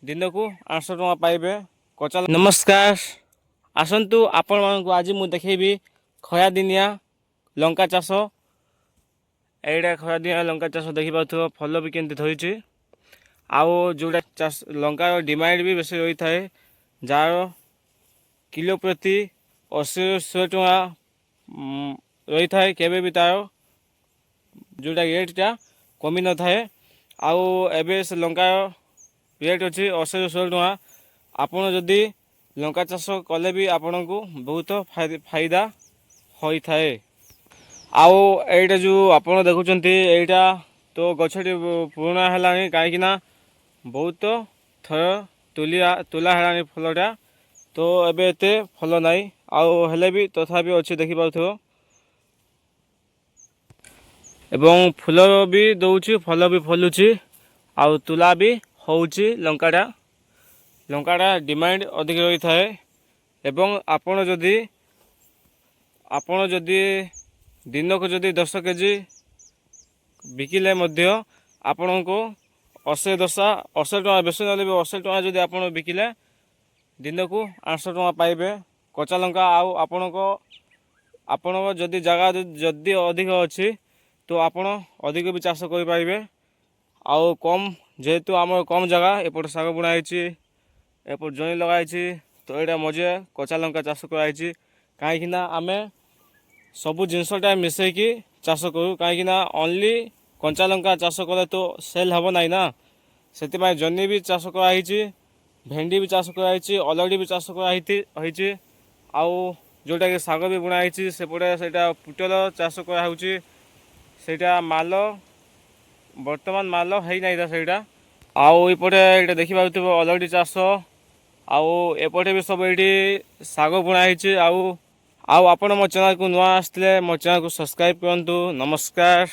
ଦିନକୁ 800 ଟଙ୍କା ପାଇବେ କଞ୍ଚା। ନମସ୍କାର, ଆସନ୍ତୁ ଆପଣମାନଙ୍କୁ ଆଜି ମୁଁ ଦେଖେଇବି ଖରାଦିନିଆ ଲଙ୍କା ଚାଷ। ଏଇଟା ଖରାଦିନିଆ ଲଙ୍କା ଚାଷ। ଦେଖିପାରୁଥିବ ଫଲ ବି କେମିତି ଧରିଛି। ଆଉ ଯେଉଁଟା ଚାଷ ଲଙ୍କାର ଡିମାଣ୍ଡ ବି ବେଶୀ ରହିଥାଏ, ଯାହାର କିଲୋ ପ୍ରତି 80ରୁ 100 ଟଙ୍କା ରହିଥାଏ। କେବେ ବି ତାର ଯେଉଁଟା ରେଟ୍ଟା କମି ନଥାଏ। ଆଉ ଏବେ ସେ ଲଙ୍କାର ରେଟ୍ ଅଛି 80ରୁ 100 ଟଙ୍କା। ଆପଣ ଯଦି ଲଙ୍କା ଚାଷ କଲେ ବି ଆପଣଙ୍କୁ ବହୁତ ଫାଇଦା ହୋଇଥାଏ। ଆଉ ଏଇଟା ଯେଉଁ ଆପଣ ଦେଖୁଛନ୍ତି, ଏଇଟା ତ ଗଛଟି ପୁରୁଣା ହେଲାଣି, କାହିଁକିନା ବହୁତ ଥର ତୁଲା ହେଲାଣି ଫଲଟା। ତ ଏବେ ଏତେ ଫଲ ନାହିଁ, ଆଉ ହେଲେ ବି ତଥାପି ଅଛି, ଦେଖିପାରୁଥିବ। ଏବଂ ଫୁଲ ବି ଦେଉଛି, ଫଲ ବି ଫଲୁଛି ଆଉ ତୁଲା ବି ହେଉଛି। ଲଙ୍କାଟା ଡିମାଣ୍ଡ ଅଧିକ ରହିଥାଏ। ଏବଂ ଆପଣ ଯଦି ଦିନକୁ ଯଦି 10 କେଜି ବିକିଲେ ମଧ୍ୟ ଆପଣଙ୍କୁ 80 ଦଶା 80 ଟଙ୍କା, ବେଶୀ ନହେଲେ ବି 80 ଟଙ୍କା ଯଦି ଆପଣ ବିକିଲେ, ଦିନକୁ 800 ଟଙ୍କା ପାଇବେ କଞ୍ଚା ଲଙ୍କା। ଆଉ ଆପଣଙ୍କ ଯଦି ଜାଗା ଯଦି ଅଧିକ ଅଛି, ତ ଆପଣ ଅଧିକ ବି ଚାଷ କରିପାରିବେ। ଆଉ କମ୍ ଯେହେତୁ ଆମର କମ୍ ଜାଗା, ଏପଟେ ଶାଗ ବୁଣା ହେଇଛି, ଏପଟେ ଜହ୍ନି ଲଗା ହେଇଛି, ତ ଏଇଟା ମଝିରେ କଞ୍ଚା ଲଙ୍କା ଚାଷ କରାହେଇଛି। କାହିଁକିନା ଆମେ ସବୁ ଜିନିଷଟା ମିଶେଇକି ଚାଷ କରୁ, କାହିଁକିନା ଓନ୍ଲି କଞ୍ଚା ଲଙ୍କା ଚାଷ କଲେ ତ ସେଲ୍ ହେବ ନାହିଁ ନା। ସେଥିପାଇଁ ଜହ୍ନି ବି ଚାଷ କରାହେଇଛି, ଭେଣ୍ଡି ବି ଚାଷ କରାହେଇଛି, ଅଲଡ଼ି ବି ଚାଷ କରାହେଇଛି। ଆଉ ଯେଉଁଟାକି ଶାଗ ବି ବୁଣା ହେଇଛି ସେପଟେ, ସେଇଟା ପୋଟଳ ଚାଷ କରାହେଉଛି। ସେଇଟା ମାଲ ବର୍ତ୍ତମାନ ମାଲ ହେଇନାହିଁ ତ ସେଇଟା। ଆଉ ଏପଟେ ଏଇଟା ଦେଖିପାରୁଥିବ ଅଲଡ଼ି ଚାଷ। ଆଉ ଏପଟେ ବି ସବୁ ଏଇଠି ଶାଗ ବୁଣା ହେଇଛି। ଆଉ ଆପଣ ମୋ ଚ୍ୟାନେଲକୁ ନୂଆ ଆସିଥିଲେ ମୋ ଚ୍ୟାନେଲକୁ ସବସ୍କ୍ରାଇବ୍ କରନ୍ତୁ। ନମସ୍କାର।